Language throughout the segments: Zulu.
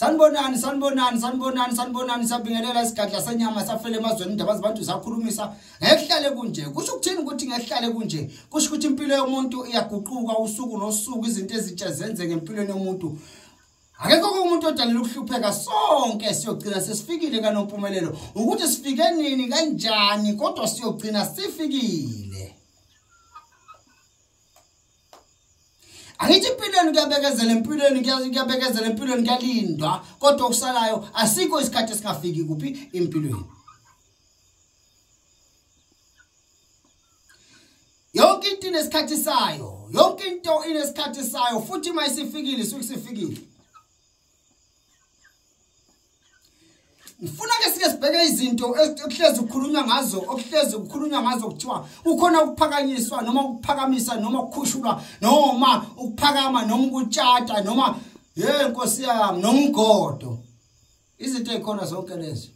Sanibonani, sanibonani, sanibonani, sanibonani, sabingelela isigadla senyama safele emazweni indaba zabantu zakhulumisa. Ngekuhlale kunje. Kusho ukuthini ukuthi ngekuhlale kunje? Kusho ukuthi impilo yomuntu iyaguquka usuku nosuku, izinto ezintsha zenzeke empilweni yomuntu. Akekho umuntu odalela ukuhlupheka, sonke siyogcina sesifikile kaNompumelelo. Ukuthi sifike nini kanjani, kodwa siyogcina sifikile. Angithi empilweni kuyabekezela, empilweni kuyabekezela, empilweni kuyalindwa, kodwa okusalayo asikho isikhathi esingafiki kuphi empilweni. Yonke into inesikhathi sayo, yonke into inesikhathi sayo, futhi uma isifikile isuke isifikile. Ngifuna ke sike sibheke izinto okuhlezi ukukhulunywa ngazo, okuhlezi ukukhulunywa ngazo kuthiwa ukhona ukuphakanyiswa noma ukuphakamisa noma ukukhushulwa noma ukuphakama noma ukutshata noma hey Nkosi yami noma ugodo. Izinto ezikhona zonke lezo.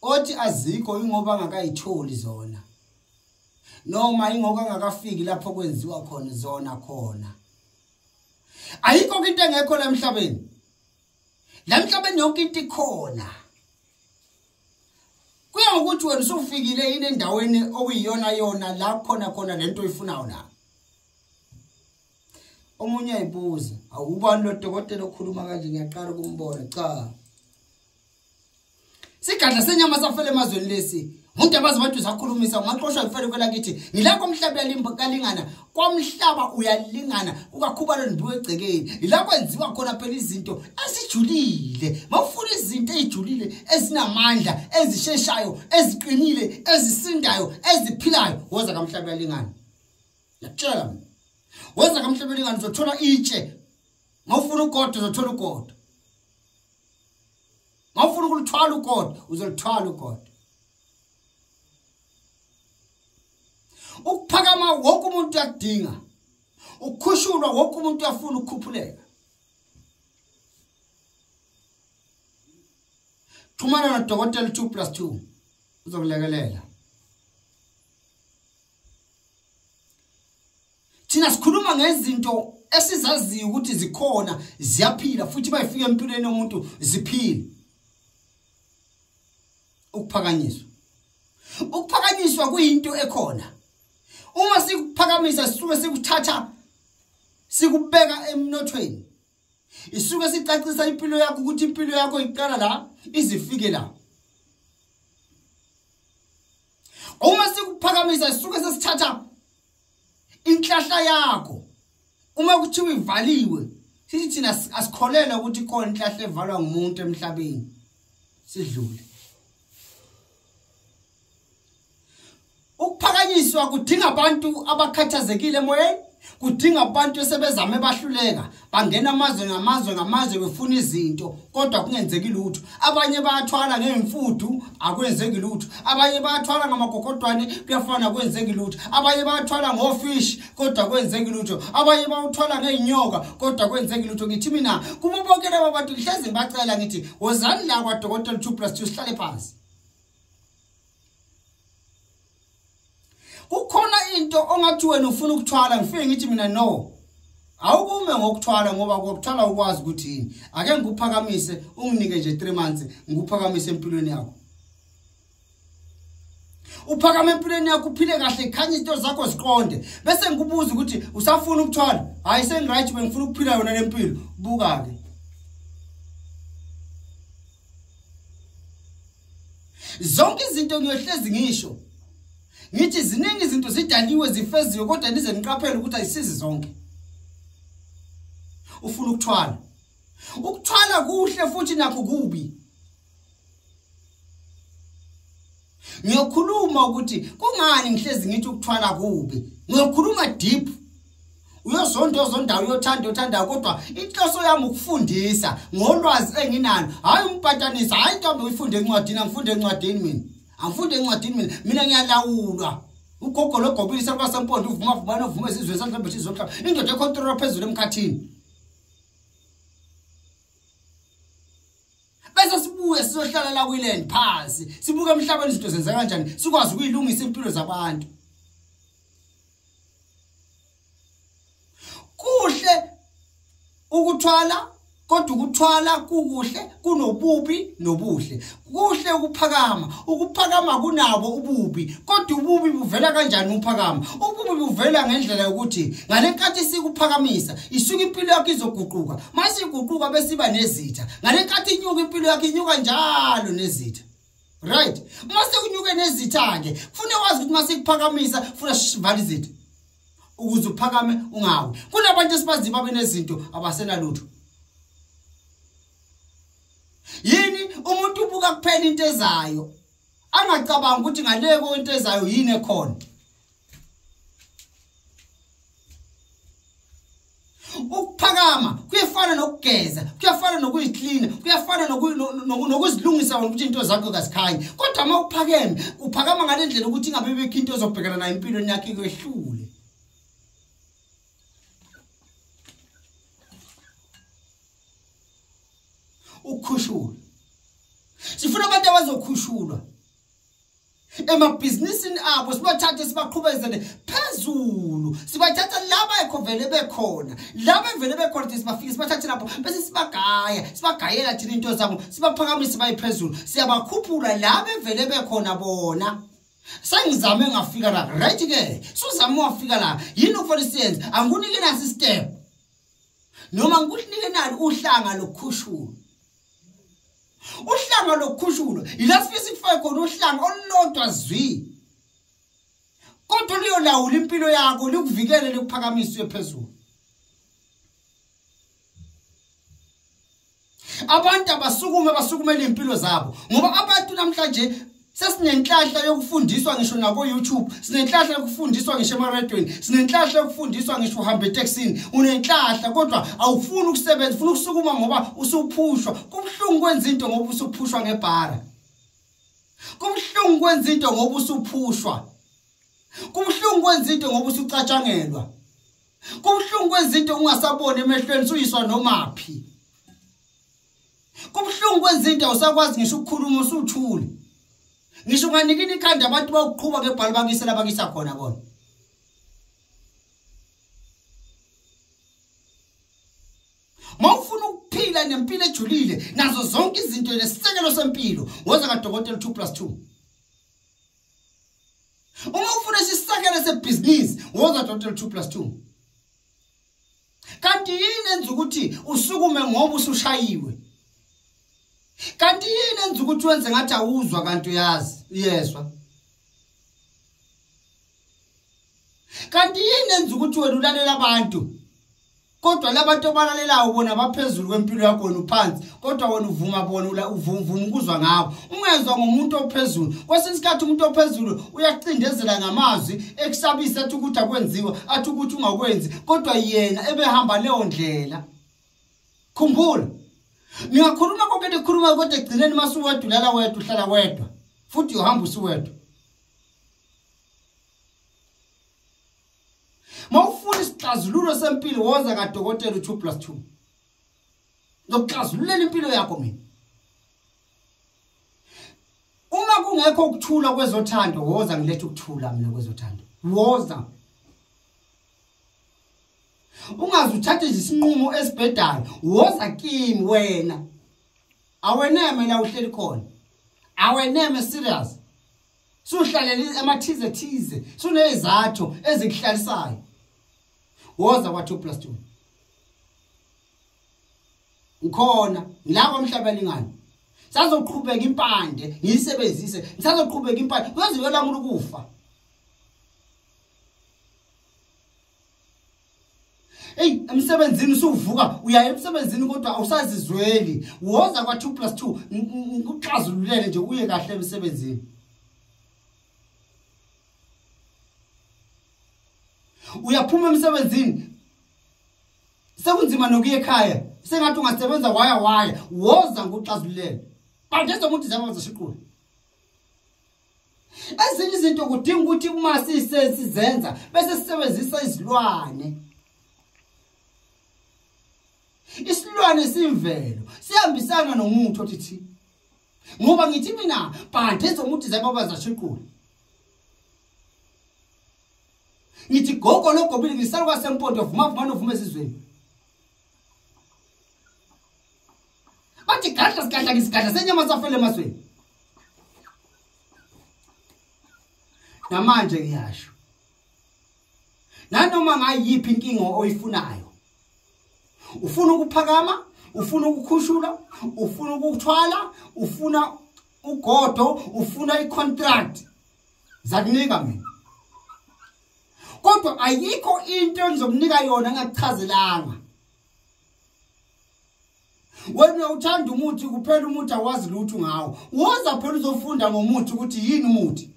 Othi azikho ingoba angakayitholi zona. Noma ingoba angakafiki lapho kwenziwa khona zona khona. Ayikho into engekho la emhlabeni. La emhlabeni yonke into ikhona. Kuya ngokuthi wena usufikile yini endaweni okuyiyona yona la khona khona lento oyifunayo la. Omunye ayibuza, awubani lo dokotela okhuluma kanje, ngiyaqala ukumbona. Cha. Sigadla senyama safele emazweni lesi. Umuntu abazi abantu usakhulumisa ungaxoshwa ngifele kwelakithi. Ngilapho umhlaba uyalingana, kwamhlaba uyalingana, ukakhubalo ndibuye egcekeni. Yilapho enziwa khona phela izinto ezijulile. Mawufuna izinto ezijulile, ezinamandla, ezisheshayo, eziqinile, ezisindayo, eziphilayo, woza kamhlaba uyalingana. Ngiyakutshela mina. Woza kamhlaba uyalingana uzothola itshe. Mawufuna ugodo uzothola ugodo. Mawufuna ukuluthwala ugodo uzoluthwala ugodo. Ukuphakama wonke umuntu uyakudinga. Ukukhushulwa wonke umuntu uyafuna ukukhuphuleka. Xhumana nodokotela 2+2 uzokulekelela. Thina sikhuluma ngezinto esizaziyo ukuthi zikhona, ziyaphila futhi bayifika empilweni yomuntu ziphile. Ukuphakanyiswa. Ukuphakanyiswa kuyinto ekhona. Uma sikuphakamisa sisuke sikuthatha sikubeka emnothweni. Isuke sicacisa impilo yakho ukuthi impilo yakho iqala la izifike la. Uma sikuphakamisa sisuke sesithatha inhlahla yakho. Uma kuthiwa ivaliwe, sithi thina asikholelwa ukuthi ikhona inhlahla evalwa ngumuntu emhlabeni. Sidlule. Ukuphakanyiswa kudinga abantu abakhathazekile emoyeni, kudinga abantu esebezame bahluleka, bangena amazwe ngamazwe ngamazwe befuna izinto kodwa kungenzeki lutho. Abanye bayathwala ngemfudu, akwenzeki lutho. Abanye bayathwala ngamagogodwane, kuyafana kwenzeki lutho. Abanye bayathwala ngofish kodwa kwenzeki lutho. Abanye bayathwala ngeinyoka kodwa kwenzeki lutho. Ngithi mina kubo bonke laba bantu ngihlezi ngibacela ngithi wozani la kwadokotela 2+2 sihlale phansi. Kukhona into ongathi wena ufuna ukuthwala, ngifike ngithi mina no. Awukume ngokuthwala ngoba ngokuthwala ukwazi ukuthi yini. Ake ngikuphakamise unginike nje 3 months ngikuphakamise empilweni yakho. Uphakame empilweni yakho uphile kahle, khanya izinto zakho ziqonde. Bese ngikubuza ukuthi usafuna ukuthwala? Hayi sengiright, bengifuna ukuphila yona lempilo. Buka ke. Zonke izinto ngiyohlezi ngisho. Ngithi ziningi izinto zidaliwe zifeziwe kodwa nize niqaphele ukuthi ayisizi zonke. Ufuna ukuthwala. Ukuthwala kuhle futhi nakho kubi. Ngiyokhuluma ukuthi kungani ngihlezi ngithi ukuthwala kubi. Ngiyokhuluma deep. Uyozonda ozondayo, uyothanda othandayo, kodwa inhloso yami ukufundisa ngolwazi enginalo. Hayi umpatanisa, hayi ntombi uyifunde encwadini, angifunde encwadini mina. Angifunde encwadini mina, mina ngiyalawulwa. Ugogo logobile sasempondo uvuma vumana uvuma isizwe sanhlambe sizomhlaba. Indoda econtrola phezulu emkhathini. Bese sibuye sizohlala la kwiland phansi, sibuke emhlabeni izinto zenzeka kanjani, sikwazi ukuyilungisa impilo zabantu. Kuhle ukuthwala, Kodwa ukuthwala kukuhle kunobubi nobuhle. Kuhle ukuphakama, ukuphakama kunabo ububi. Kodwa ububi buvela kanjani uphakama? Ububi buvela ngendlela yokuthi ngalenkathi sikuphakamisa isuka impilo yakho izoguquka. Mase iguquka besiba nezitha. Ngalenkathi inyuka impilo yakho inyuka njalo nezitha. Right? Mase kunyuke nezitha ke, kufuna wazi ukuthi mase kuphakamisa funa sivala izitha ukuze uphakame ungawi. Kunabantu esibaziyo babenezinto abasenalutho. Yini umuntu ubuka kuphela into ezayo angacabanga ukuthi ngaleko into ezayo yini ekhona. Ukuphakama kuyafana nokugeza, kuyafana nokuyiklina, kuyafana nokuzilungisa wena ukuthi into zakho kazikhanye. Kodwa uma uphakeme, uphakama ngalendlela ukuthi ingabe bekho into ozobhekana nayo empilweni yakho ikwehlule. Ukukhushulwa. Sifuna abantu abazokhushulwa emabhizinisini abo, sibathathe sibaqhubezele phezulu, sibathatha laba ekhovele bekhona, laba evele bekhona sibafike sibathathe lapho bese sibagaya, sibagayela thina into zabo, sibaphakamise baye phezulu, siyabakhuphula laba evele bekhona bona. Sengizame ngafika la, right ke? Suzame wafika la, yini okufanele siyenze? Angikunike nasi step noma ngikunike nali uhlanga lokukhushulwa. Uhlanga lokukhushulwa ila sifisa kufake khona uhlanga olulodwa zwi, kodwa liyolawula impilo yakho, likuvikele, likuphakamise phezulu. Abantu abasukume basukumele impilo zabo, ngoba abantu namhlanje sesinenhlanhla yokufundiswa ngisho nako YouTube, sinenhlanhla yokufundiswa ngisho emaredweni, sinenhlanhla yokufundiswa ngisho uhamba eTaxini. Unenhlanhla kodwa awufuni ukusebenza, ufuna ukusukuma ngoba usuphushwa. Kubuhlungu kwenza into ngoba usuphushwa ngebhara. Kubuhlungu kwenza into ngoba usuphushwa. Kubuhlungu kwenza into ngoba usucatshangelwa. Kubuhlungu kwenza into ungasaboni emehlweni, usuyiswa nomaphi. Kubuhlungu kwenza into awusakwazi ngisho ukukhuluma, usuthule. Ngisho unganikini ikhanda abantu bayokuqhuba ngebhalo bakisela bakisa khona bona. Mawufuna ukuphila nempilo ejulile nazo zonke izinto nesisekelo sempilo, woza kaDokotela 2+2. Uma ufuna isisekelo sebhizinisi, woza Dokotela 2+2. Kanti yini enza ukuthi usukume ngoba usushayiwe? Kanti yini enza ukuthi wenze ngathi awuzwa kanti uyazi, uyezwa? Kanti yini enza ukuthi wena ulalela abantu kodwa labantu obalalelayo bona baphezulu kwempilo yakho, wena uphansi, kodwa wena uvuma bona, uvuma ukuzwa ngabo. Ungezwa ngomuntu ophezulu. Kwesinye isikhathi umuntu ophezulu uyacindezela ngamazwi ekusabisa, athi ukuthi akwenziwa, athi ukuthi ungakwenzi, kodwa yena ebehamba leyo ndlela. Khumbula, ningakhuluma konke nikhuluma, kodwa egcineni masuwedwa ulala wedwa, uhlala wedwa, futhi uhamba usuwedwa. Mawufuna isixazululo sempilo, woza kaDokotela 2+2. Ngokuxazululela impilo yakho mina. Uma kungekho ukuthula kwezothando, woza ngilethe ukuthula mina kwezothando. Woza. Ungaze uthathe isinqumo esibhedayo, woza kimi wena. Aweneme la uhleli khona. Aweneme serious. Suhlalele amathize thize, sunezathu ezikuhlalisayo. Woza kwa 2+2. Ngikhona ngila kwamhlaba lingani. Sazoqhubeka impande ngiyisebenzise, ngisazoqhubeka impande kuze kuyolamula ukufa. Hey, emsebenzini usuvuka uya emsebenzini kodwa awusazizweli. Woza kwa 2+2 ngikuxazululele nje uye kahle emsebenzini. Uyaphuma emsebenzini sekunzima nokuya ekhaya, sengathi ungasebenza waya waya, woza ngikuxazululele. Bande zomuntu zabo zashiqula. Ezinye izinto kudinga ukuthi uma sizenza bese sisebenzisa izilwane. Isilwane simvelo sihambisana nomuntu othi thi. Ngoba ngithi mina bande zomuntu zabo zashiqula. Ngithi gogo logobile ngisala kwasempondo vuma vuma novuma esizweni. Bathi gadla sigadla ngisigadla senyama safele emazweni. Namanje ngiyasho, nanoma ngayiphi inkinga oyifunayo, ufuna ukuphakama, ufuna ukukhushula, ufuna ukuthwala, ufuna ugodo, ufuna icontract, zakunika mina. Kodwa ayikho into engizokunika yona ngakuchazelanga. Wena uthanda umuthi kuphela, umuthi awazi lutho ngawo. Woza phela uzofunda ngomuthi ukuthi yini umuthi.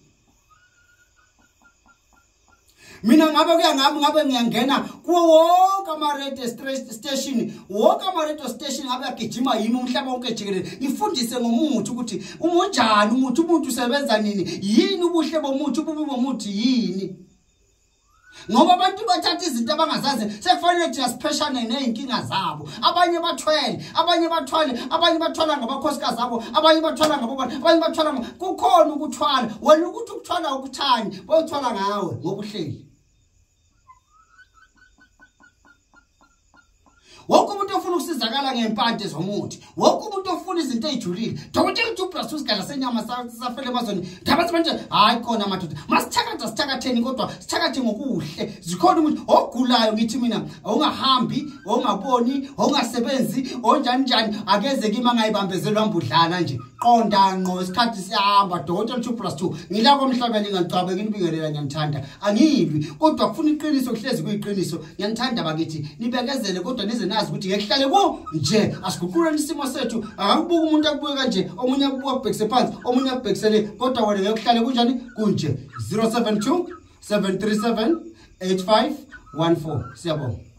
Mina ngabe kuya ngami ngabe ngiyangena kuwo wonke ama-radio station, wonke ama-radio station ngabe agijima yimi umhlaba wonke jikelele, ngifundise ngomuthi ukuthi umunjani umuthi, umuntu usebenza nini, yini ubuhle bomuthi, ububi bomuthi yini. Ngoba abantu bathatha izinto abangazazi, sekufanele thina sipheshane ney'nkinga zabo. Abanye bathwele, abanye bathwale, abanye bathwala ngabakhosikazi abo, abanye bathwala ngabobani, abanye bathwala. Kukhona ukuthwala, wena ukuthi ukuthwala ukuthani, bothwala ngawe ngobuhleli. Wonke umuntu ofuna ukusizakala ngempande zomuthi, wonke umuntu ofuna izinto ezijulile, dokotela 2 + 2 sigadla senyama safele emazweni. Ndaba manje hayi khona madoda, masithakatha sithakatheni, kodwa sithakathe ngokuhle. Zikhona umuntu ogulayo, ngithi mina ongahambi, ongaboni, ongasebenzi, onjani njani, akeze kimi angayibambezelwa mbudlana nje. Qonda ngqo, isikhathi siyahamba. Dokotela 2 + 2 ngila komhlaba ningagcwabe, nginibingelela, ngiyanithanda, angilwi, kodwa kufuna iqiniso, kuhlezi kuyiqiniso. Ngiyanithanda bakithi, nibekezele kodwa nize nazi ukuthi ngekuhlale ku nje. Asiguquleni isimo sethu. Akakubuka umuntu akubuke kanje, omunye akubuka akubhekise phansi, omunye akubhekisele, kodwa wena ngekuhlale kunjani kunje. 072 737 8514. Siyabonga.